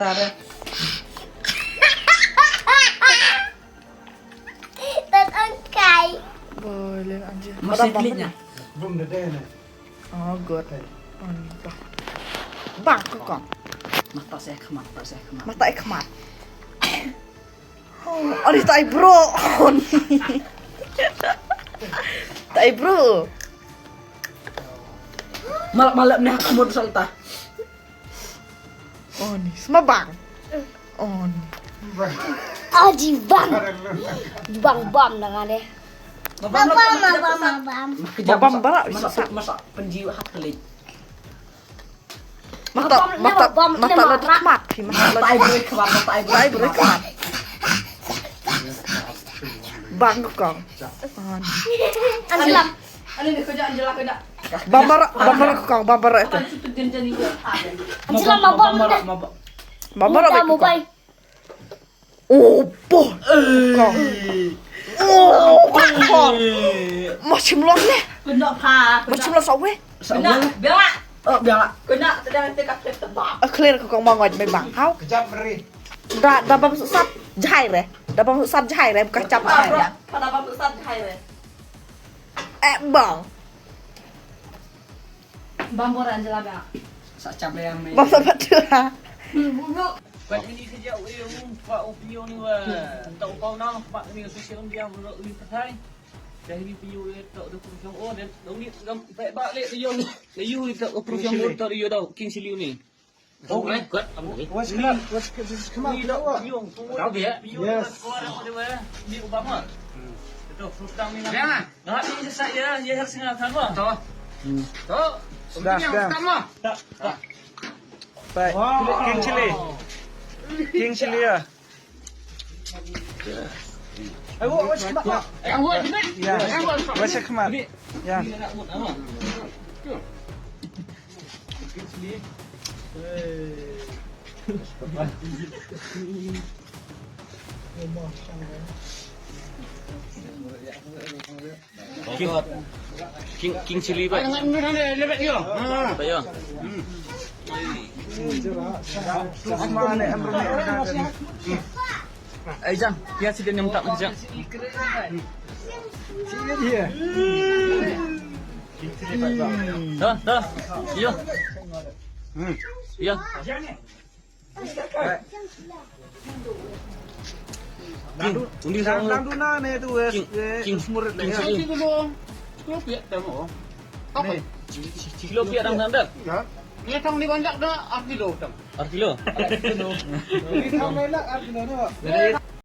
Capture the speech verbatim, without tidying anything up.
Tara. Tat on kai. Boy, len anjir. Masih klik nya. Bum de de ne. Oh, good. Bang, bang, ko kong. Mata saya kemat, mata saya kemat. Mata saya kemat. Oh, aduh, tai bro. Tai bro. Malap-malap ni aku mau salta. Oh, ni semua bang. Oh, ni. Oh, di bang. Di bang bam dengan ni. Bam, bam, bam, bam, bam. Bam, bam, bam. Masa, masa penjiwa hak pelik. Mata, mata, mata la dikmat, mata la dikmat. Mata ai bro kmat, mata ai bro kmat. Bang kong. Anjela. Ani ni kerja Anjela kerja. Bambara, bambara kong, bambara itu. Anjela mabok. Bambara kong. Oh, boh. Kong. Oh, boh. Machim lon ne. Kena pa. Machim lon sawe. Sawe. Biar. Oh, biar. Kena sedang tekak tebak. Clear ko kong mangoj me bang. Hau. Kejap meri. Da, da bam susat jai re. Da bam susat jai re, bukan cap jai re. Pada bam susat jai re. Eh, bang. Bam boran jelaga. Sa cap le yang me. Bam sabat tu ha. Pat ini kerja uyu pak upiu ni wa. Tak upau na pak ni social media bro uyu petai. Dah ini piu le tak udah kurang oh dan dong ni ngam pek bak le piu. Layu tak kurang oh tak udah king siliu ni. Oh, eh, kat am ni. What's come up? What's this come up? Piu. Tahu dia? Piu. Yes. Suara pada wa. Ni Obama. Itu frustang ni. Jangan. Nah, ini saya ya ya harus ngakan wa. Tahu. Tahu. Sudah, sudah. Pertama. Tak. Tak. Baik. King Chili. King Chili ya. Ayo, wes kemat. Ya. Wes kemat. Ya. King, King, King Chili ba. Ba yo. Ai jang, ya sih dia nyem tak jang. Dah, dah. Yo. Yo. King, undi sa. Tang duna ne tu wes. King, King, King Chili. Kilo piak tang oh. Apa? Kilo piak tang tang. Ya. Ni tang ni banyak dah, ar kilo tang. Ar kilo. Ni tang ni lah ar kilo tu.